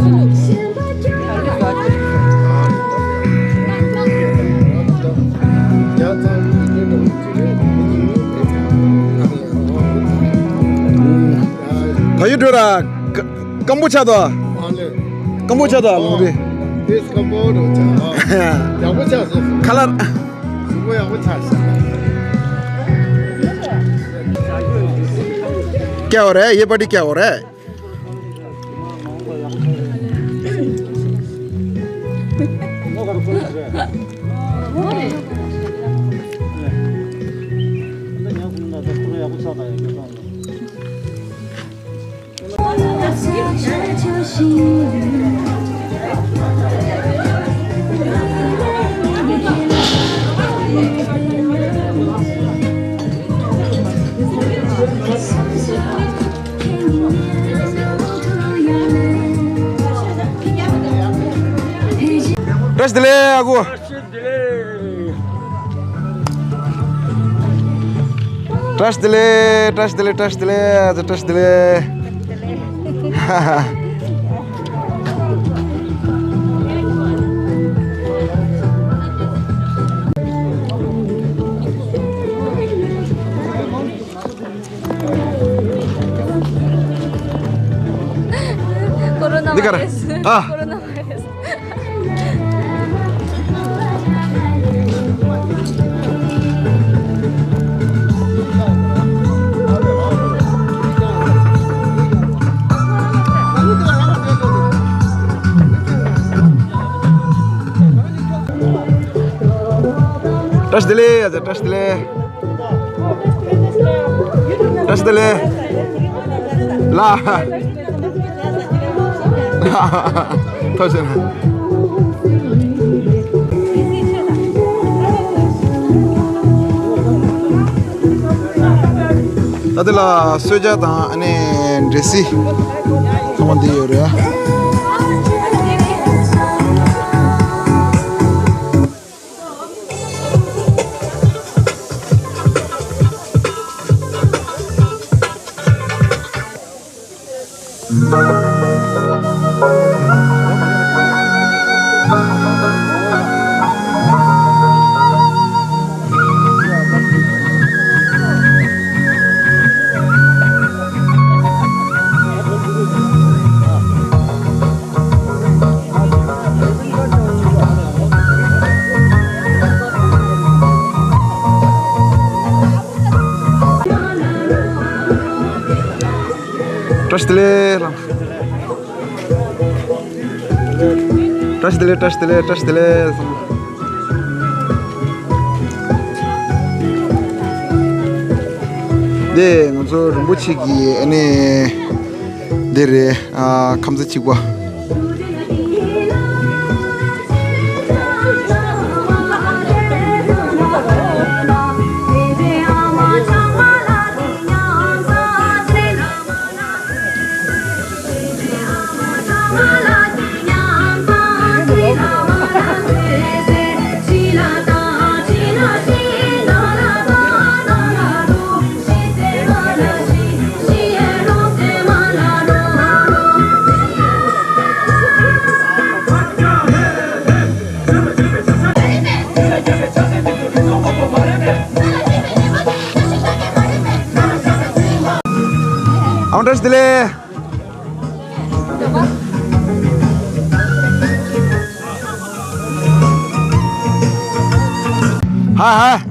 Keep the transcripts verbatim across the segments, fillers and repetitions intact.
ཕ་ཡུལ་འགྲོ་ར། ཀམ་པོ་ཆ་དོ། སྐམ་པོ་ཆགས་དང་ལུང་རེད། དེ་སྐམ་པོ་རུ་ཆགས། ཡག་པོ་ཆགས་སོང་། ཁ་ལར། གཟུགས་པོ་ཡག་པོ་ཆགས་སོང་། སྐྱ་བོ་རེད། ཡེ་པ་ཏི་སྐྱ་བོ་རེད། བཀྲ་ཤིས་བདེ་ལེགས་ཨ་ཁུ། བཀྲ་ཤིས་བདེ་ལེགས། བཀྲ་ཤིས་བདེ་ལེགས། བཀྲ་ཤིས་བདེ་ལེགས། བཀྲ་ཤིས་བདེ་ལེགས། ཀོ་རོ་ནའི་འདི་ག་རེད། བྷའི་ར་སི། ཨ། ཀོ་རོ་ནའི་བྷའི་ར་སི། བཀྲ་ཤིས་བདེ་ལེགས། བཀྲ་ཤིས་བདེ་ལེགས། བཀྲ་ཤིས་བདེ་ལེགས། ལ། ཐུགས་རྗེ་ཆེ། ད་དེ་ལ་གསོལ་ཇ་དང་ཨ་ནི་འབྲས་སིལ་ཚང་མ་འདི་ཡོད་རེད། བཀྲ་ཤིས་བདེ་ལེགས་ལགས། བཀྲ་ཤིས་བདེ་ལེགས། བཀྲ་ཤིས་བདེ་ལེགས། བཀྲ་ཤིས་བདེ་ལེགས། འདི་ང་ཚོ་རིན་པོ་ཆེ་གི་ཨ་ནི། འདི་རེད། ཨ། ཁམས་ཚན་གཅིག་པ། ཨང་བཀྲ་ཤིས་བདེ་ལེགས། ཧ་ཧ།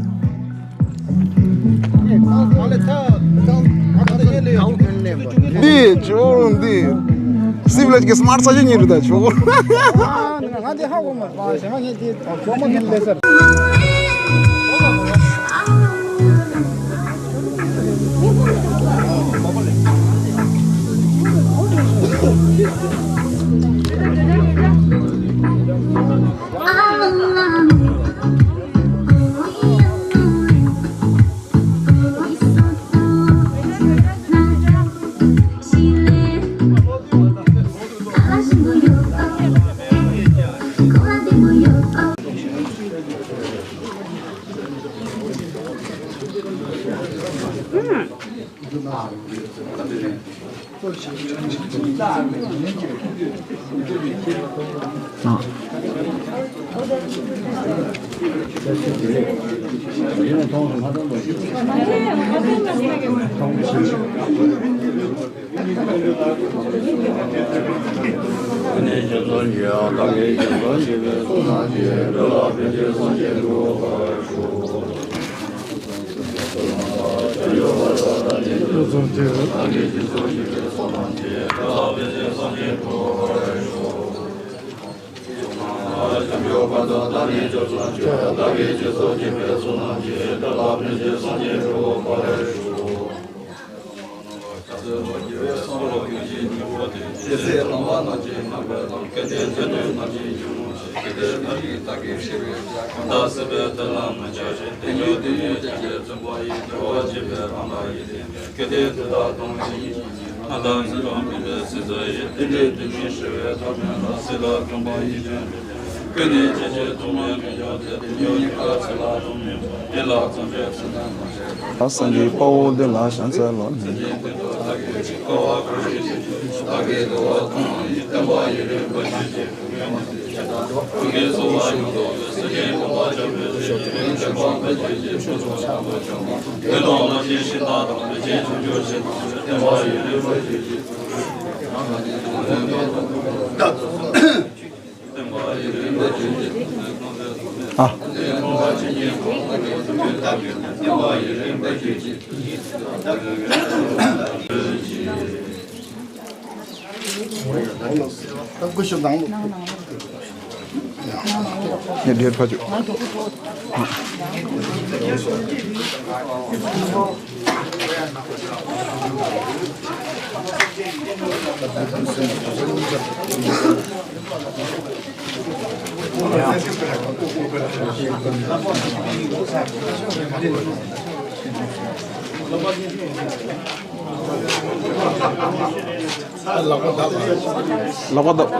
འདི་ཇོ་འདི་སིབ་ལ་ཅིག་སི་མཱར་ཊི་ས་ཆ་ཉིད་རེད་ད་ཇོ། སངས་རྒྱས་དཔའ་བོ་འདི་ལ་ཕྱག་འཚལ་ལོ། ཨ། ངས་འདིར་ཕ་ཆུ། ལག་པ་བརྡབ། ལག་པ། རྟ་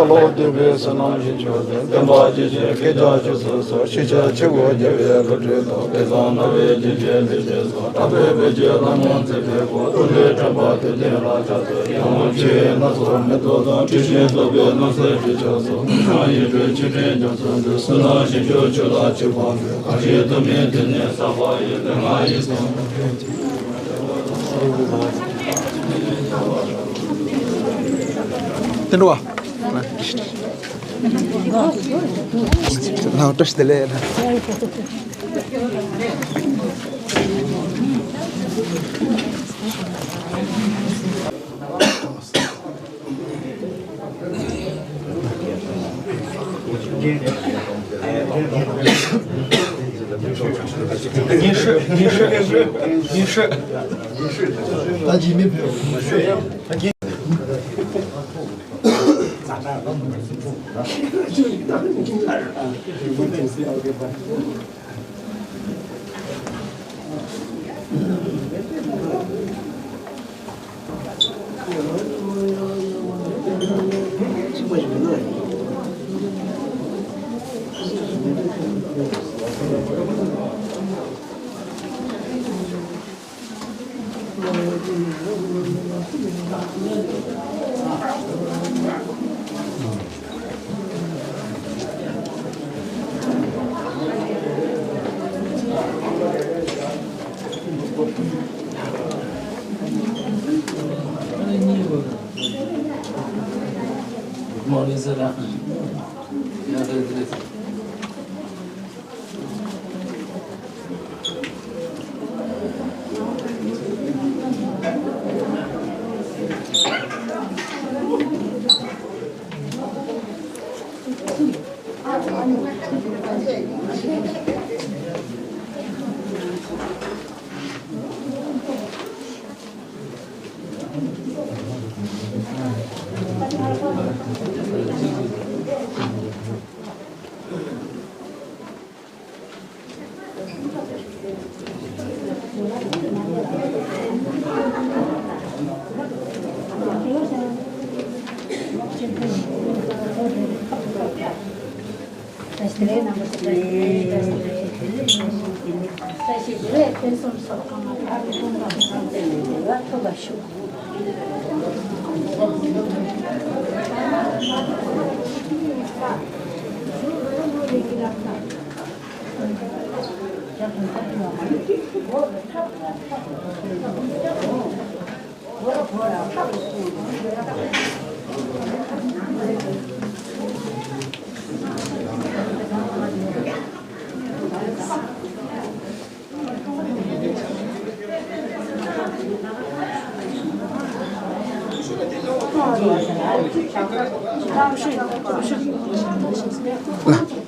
ལོག་རྒྱལ་པོའི་བསོད་ནམས་ཞིག་ཆོག་སྟེ། སྟོན་པ་ཇི་བཞིན་སྐད་ཆ་ཞིག་གསུངས་སོ། ཤེས་བྱ་ཆེ་བོ་རྒྱལ་བའི་བློ་གྲོས་དང་། དཔེ་བཟང་རྣ་བའི་རྒྱན་གྱིས་ལེགས་བྱས་སོ། དམ་པའི་བོད་ཀྱི་ལྷ་མོ་མཛེས་པའི་སྐུ། ཐུགས་ལས་འཕྲོས་པ་དེ་རྒྱན་ལ་ཆགས་སོ། ཡང་ཆོས་སྣ་ཚོགས་མེ་ཏོག་དང་། དྲི་ཞིམ་བདོག་པའི་ནང་གསེས་བྲིས་ཆགས་སོ། ཡིད་སྤྲུལ་ཆོས་སྤྲིན་རྒྱ་མཚོ་འདི། བསོད་ནམས་ཞིང་སྐྱོང་ཆོས་ལ་གཅེས་པར་འཛིན། ཁ་ཞེ་ཐུབ་མིན་དེ་ནི་བསགས་པ་ཡིན། ལུས་ངག་ཡིད་གསུམ་དེ་འགྲོ་བ། ལགས་བཀྲ་ཤིས་བདེ་ལེགས།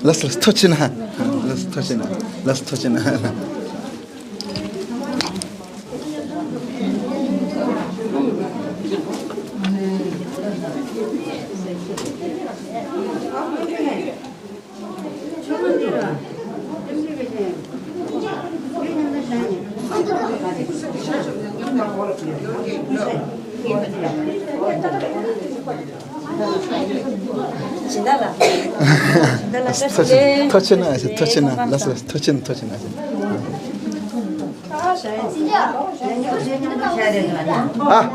ལགས་ལགས་ཐུགས་རྗེ་གནང་། ལགས་ཐུགས་རྗེ་གནང་། ལགས་ཐུགས་རྗེ་གནང་། ཐུགས་རྗེ་གནང་། ཐུགས་རྗེ་གནང་། ཐུགས་རྗེ་གནང་། ཐུགས་རྗེ་གནང་། ལགས་སོ། ཐུགས་རྗེ་གནང་། ཐུགས་རྗེ་གནང་། ཐུགས་རྗེ་གནང་། ཨ།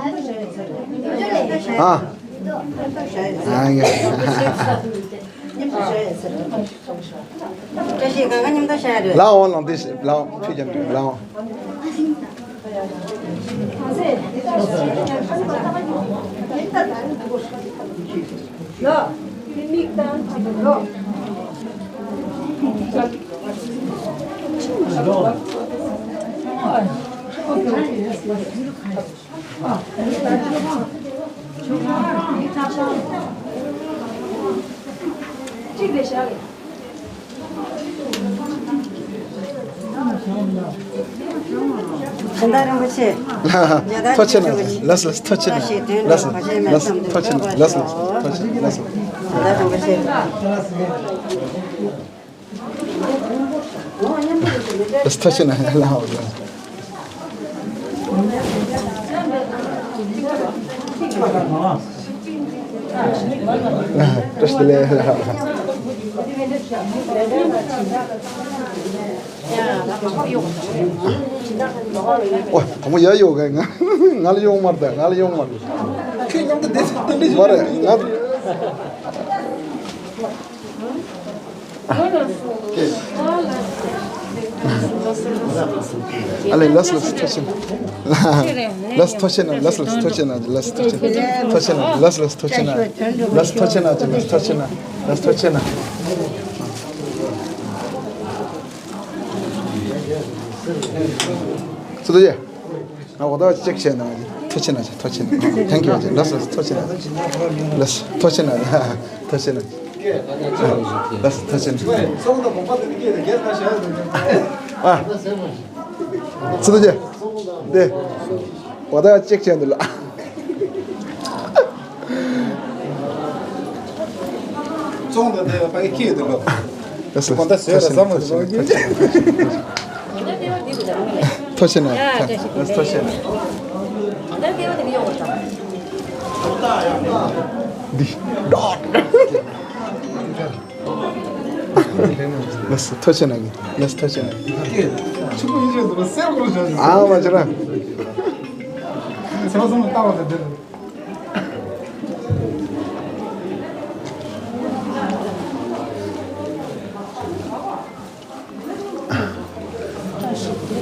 ཨ། ཨ། ཡ། བཀྲ་ཤིས་གང་ག་མཉམ་དུ་བཞག་ཡ་རེད། ལའོ་ལང་དེ་ལའོ་ཕི་ཀྱང་ལའོ། སྦྱིན་བདག་རིན་པོ་ཆེ། ཐུགས་རྗེ་གནང་། ལགས་ལགས་ཐུགས་རྗེ་གནང་། ལགས་ལགས་ཐུགས་རྗེ་གནང་། ལགས་ལགས་ཐུགས་རྗེ་གནང་། ལགས་ལགས་ཐུགས་རྗེ་གནང་། ལགས་ལགས། ལགས་ཐུགས་རྗེ་གནང་། ལགས། བཀྲ་ཤིས་བདེ་ལེགས། ཨོ། དང་པོ་ཡར་ཡོང་གི། ང་ང་ལ་ཡོང་མ་རེད། ང་ལ་ཡོང་མ་རེད། ཁྱོད་མཉམ་དུ་བསྡད་ས་དེ་འདྲ་ཞིག་མ་རེད། ང་། ཨ་ལེ། ལགས་ལགས་ཐུགས་རྗེ་གནང་། ལགས་ཐུགས་རྗེ་གནང་། ལགས་ལགས་ཐུགས་རྗེ་གནང་། ལགས་ཐུགས་རྗེ་གནང་། ལགས་ཐུགས་རྗེ་གནང་། ལགས་ལགས་ཐུགས་རྗེ་གནང་། ལགས་ཐུགས་རྗེ་གནང་། ལགས་ཐུགས་རྗེ་གནང་། ལགས་ཐུགས་རྗེ་གནང་། ལགས་ཐུགས་རྗེ་གནང་། ཚུལ་དུ་ཡེ། ང་འོ་ད་ཅེག་བྱས་ན། ཐུགས་རྗེ་གནང་། ཐུགས་རྗེ་གནང་། ཐེང་ཀིའུ། ལགས་ཐུགས་རྗེ་གནང་། ལགས་ཐུགས་རྗེ་གནང་། ཐུགས་རྗེ་གནང་། ལགས་ཐུགས་རྗེ་གནང་། ཨ། ཚུལ་དུ་བྱས། དེ། འོ་ད་ཅེག་བྱས་འདུག་ལ། ཙོང་དང་དེ་ཕ་གི་ཁྱི་ཡོད་དེ་ལོ། ལགས་སོ། ཁོང་ད་བཟོས་ལ་བསམ་བློ་ཞིག་གཏོང་གི། ཐུགས་རྗེ་གནང་། ལགས་ཐུགས་རྗེ་གནང་། འདི་ཌོག། ལགས་སོ། ཐུགས་རྗེ་གནང་གི། ལགས་སོ། ཐུགས་རྗེ་གནང་གི། ཆུ་ཚོད་ཡིན་ཆོག་འདུག་སེར་པོ་རུ་བྱ་ཞིག་ཨ་མ་ཅི་ར། ཚེ་བ་སོང་ལྟ་བ་དང་འདིར།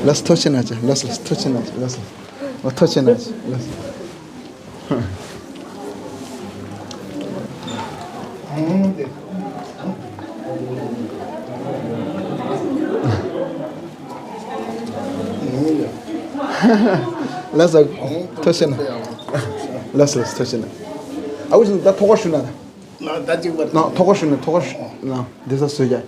ལགས་སོ། ཐུགས་རྗེ་གནང་ཅི། ལགས་སོ། ཐུགས་རྗེ་གནང་ཅི། ལགས་སོ། ཨོ་ཐུགས་རྗེ་གནང་ཅི། ལགས་སོ། ལགས་སོ། ཐུགས་རྗེ་གནང་། ལགས་སོ། ལགས་སོ། ཐུགས་རྗེ་གནང་། ཨ་ཁུ་ཞིག་ད་ཐོག་ཁར་ཞུ་ན། ན་ད་ཅིག་བར། ན་ཐོག་ཁར་ཞུ་ན། ཐོག་ཁར་ཞུ་ན། འདི་ས་བཟོས་རྒྱ།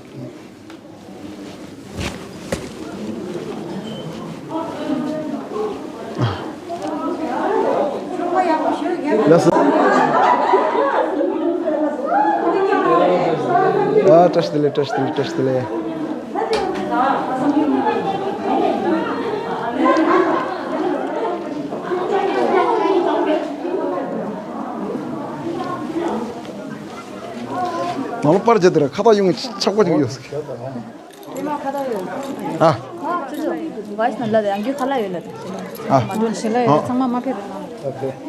ལགས་སོ། ཨ། བཀྲ་ཤིས་བདེ་ལེགས། བཀྲ་ཤིས་བདེ་ལེགས། བཀྲ་ཤིས་བདེ་ལེགས། ནང་ལོགས་པར་བརྒྱབ་དེ་ར་ཁ་བཏགས་ཡོང་ཆག་པ་ཅིག་ཡོད་ཟེར། ཨ། ཨ། ཅོ་ཅོ། བའི་སི་ནང་ལ་དེ་ཡང་རྒྱུ་ཁ་ལག་ཡོད་ལ་དེ། ཨ། མ་འགྲོ་ཞེ་ལ་ཡོད། ཨ། ཚང་མ་མ་ཕེབས་རེད། ཨོ་ཁེ། རྒན་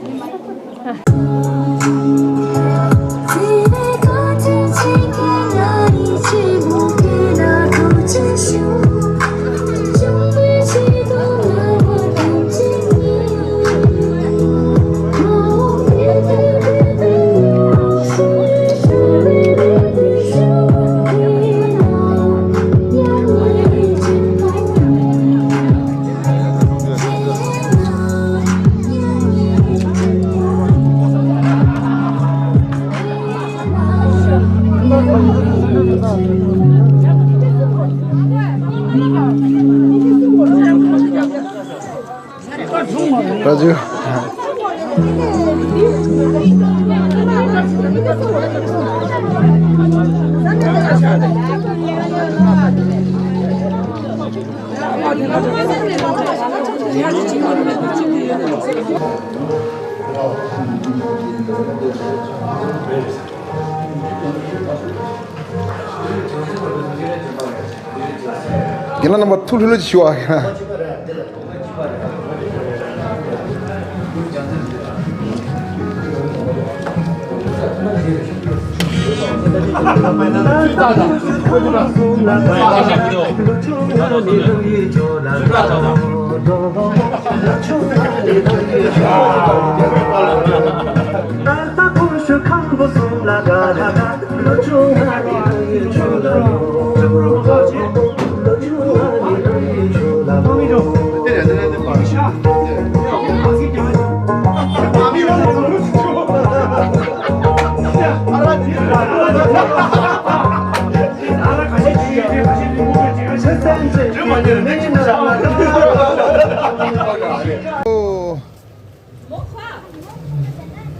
ལགས་རྣམ་པ་ཐུགས་ལྷོད་ལྷོད་ཅིག་ཞུ་ཨ། རྒན་ལགས།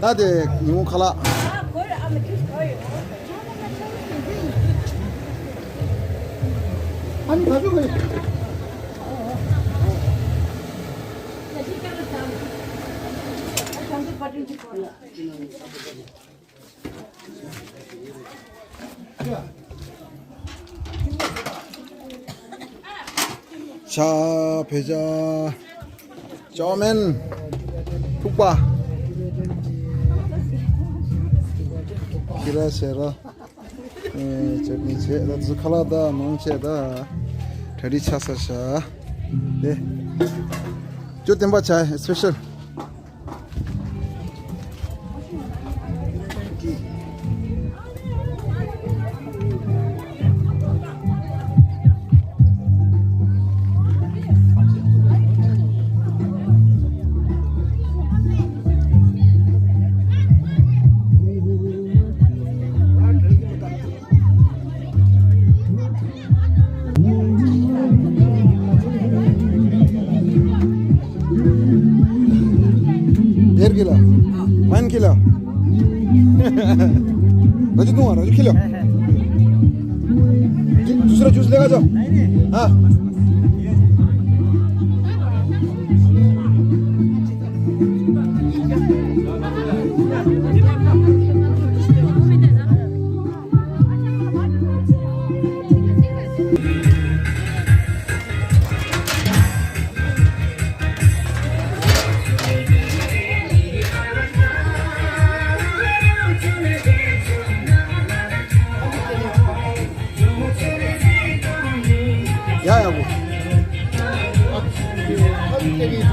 ད་དེ་ཉིན་མོ་ཁ་ལག་ཇ། བོད་ཇ། ཅའོ་མེན། ཕུག་པ། ཁི་ར་ཤེ་ར། ཨེ། ཅེ་ནི་ཆེ་ད་ཚོ་ཁ་ལག་ད་མང་ཆེ་ད་གྲ་སྒྲིག་ཆགས་ས་ཤ། དེ་ཅོ་བསྟན་པ་ཆ་སི་པེ་ཤལ། ཌེར་ཀི་ལོ། ཝན་ཀི་ལོ། ར་ཇུ་ཏུང་བ། ར་ཇུ་ཁི་ལོ། དུ་སུ་ར་ཇུས་ལེ་ག་ཇོ། ཨ།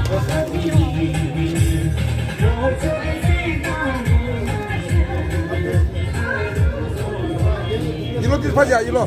ཡིན་ལོ་དེ་ཕ་ཅག་ཡིན་ལོ།